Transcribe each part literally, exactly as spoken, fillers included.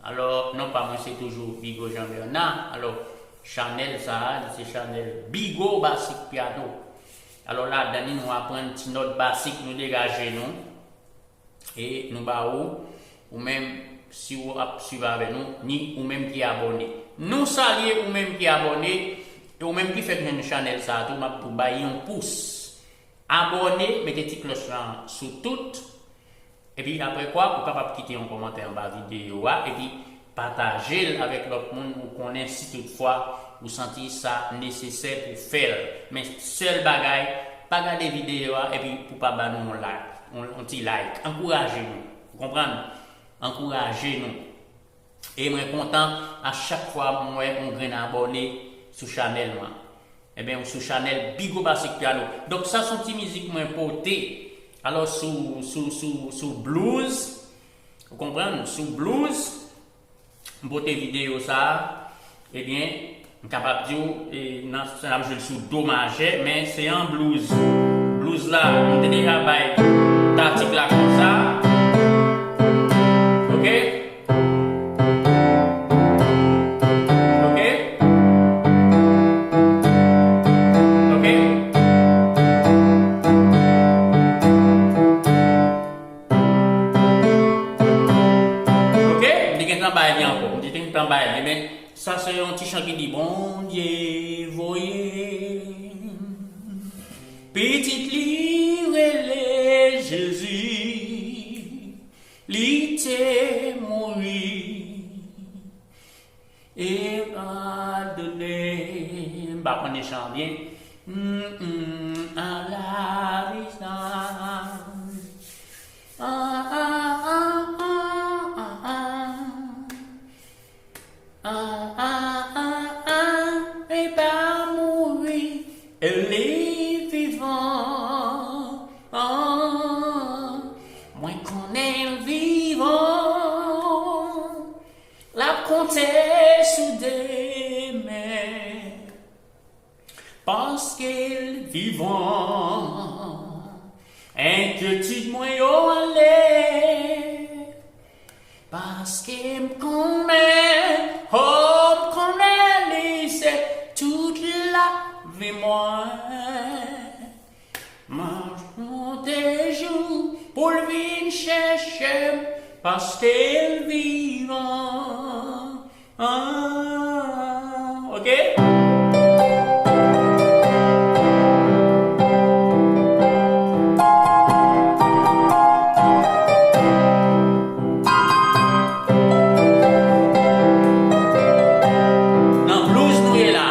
Alò, non pa mwen se toujou Bigo Jean Bernard. Alò, chanèl sa a, li se chanèl Bigo Basic Piano. Alò, ladan li, nou aprann ti nòt basik, nou degaje nou. E nou ba ou, ou menm, si w ap swiv avè nou, ni ou menm ki abòne. Nou salye ou menm ki abòne, e ou menm ki fèk jwenn chanèl sa a tou, m ap tou bay yon pous. Abòne, mete ti klòch lan sou tout. Epi apre kwa, ou kapab kite yon kòmantè anba videyo a, epi pataje l avèk lòt moun ou konnen si toutfwa ou santi sa nesesè pou fè l. Men sèl bagay, pa gade videyo a epi pou pa ba nou yon like, yon, yon ti like. Ankouraje nou. Ou konprann? Ankouraje nou. E mwen kontan a chak fwa mwen wè yon grenn abòne sou chanèl mwen. Ebyen, ou sou chanèl Bigo Basic Piano. Donk, sa se yon ti mizik mwen pote. Alò, sou, sou, sou, sou blues, ou konprann? Sou blues, m pote videyo sa a. Ebyen, m kapab di w, e, nan, n ap jwe l sou do majè, men se an blues. Blues la, m te deja bay tatik la konsa. Ok? Ok? Ok? Ok? M te gentan bay li ankò. M te gentan bay li, men sa se yon ti chan ki di, Bondye voye pitit li rele Jezi. Li te mouri e padone. M pa konnen chan byen. Mm, mm, a la vista. Ah, ah, ah, ah, ah, ah. Ah, ah, ah, ah, li pa mouri, li vivan. Ah, mwen konnen l vivan, l ap konte sou demen. Paske l vivan, enkyetid mwen yo ale. Paske m konnen, oh, m konnen li se tout lavi mwen. M ap chante jou pou l vin chèche m, paske l vivan. Ah, ok. Nan blues nou ye la.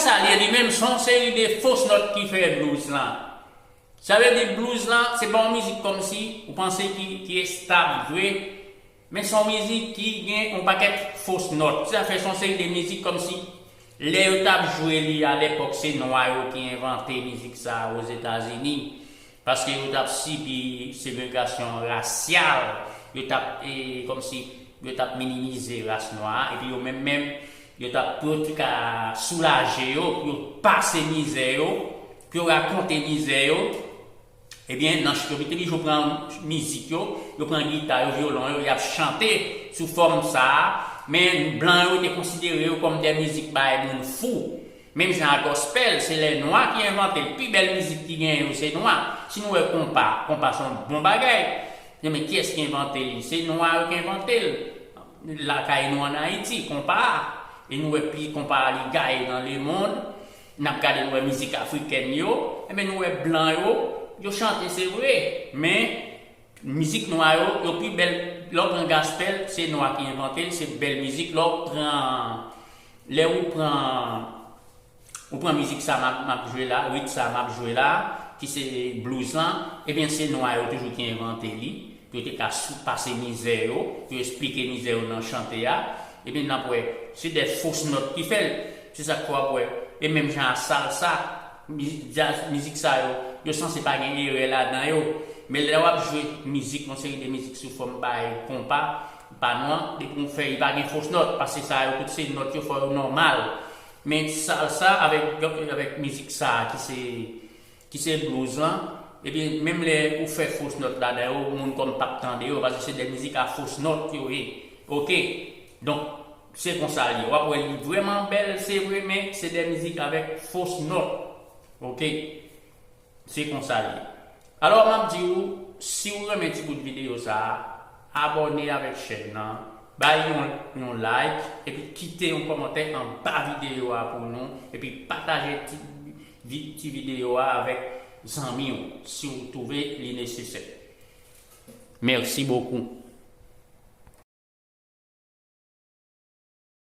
Sa li ye li menm, se yon seri de fos nòt ki fè blues lan. Sa vle di blues lan, se pa yon mizik kòmsi ou panse ki, ki estab vre, men se yon mizik ki gen yon pakèt fos nòt. Sa fè se yon seri de mizik kòmsi lè yo t ap jwe li alepòk, se nwa yo ki envante mizik sa a Ozetazini. Paske yo t ap sibi segregasyon rasyal, yo t ap, e, kòmsi yo t ap minimize ras nwa a, epi yo menm menm, yo t ap, pou yo te ka soulaje yo, pou yo pase mizè yo, pou yo rakonte mizè yo, ebyen, nan yo te toujou pran mizik yo, yo pran gita yo, vyolon yo, y ap chante sou fòm sa a, men blan yo te konsidere yo kòm de mizik bay moun fou. Menm jan a gospel, se lè nwa ki envante l. Pi bèl mizik ki genyen yo, se nwa. Si nou wè konpa, konpa se yon bon bagay. Men kiyès ki envante li? Se nwa yo ki envante l. Lakay nou ann Ayiti, konpa a. E nou wè pi konpa a li gaye nan lemonn. N ap gade, nou wè mizik afrikèn yo. Ebyen, nou wè blan yo, yo chante, se vre. Men mizik nwa yo, yo pi bèl. Lè w pran gaspèl, se nwa ki envante l, se bèl mizik. Lè w pran, lè ou pran, ou pran mizik sa m ap, m ap jwe la, rit sa m ap jwe la, ki se blues lan, ebyen, se nwa yo toujou ki envante li, pou yo te ka sou, pase mizè yo, pou yo esplike mizè yo nan chante a. Ebyen, n ap wè, se de fos nòt ki fè l. Se sa k fè w ap wè. E menm jan a salsa, mizik, djaz, mizik sa yo, yo sanse pa gen erè ladan yo. Men lè w ap jwe mizik, yon seri de mizik sou fòm bay konpa, pa nwa, depi w fè, li pa gen fos nòt, paske sa yo tout se nòt yo, fò yo nòmal. Men salsa avèk, avèk mizik sa a ki se, ki se blues lan, ebyen, menm lè ou fè fos nòt ladan yo, moun kòm p ap tande yo, paske se de mizik a fos nòt yo ye. Oke? Donk, se konsa li ye. W ap wè li vrèman bèl, se vre, men se de mizik avèk fos nòt. Oke? Se konsa li ye. Alò, m ap di w, si w renmen ti bout videyo sa a, abòne avèk chèn nan, bay yon, yon like, epi kite yon kòmantè anba videyo a pou nou, epi pataje ti, vi- ti videyo a avèk zanmi w, si w twouve li nesesè. Mèsi bokou.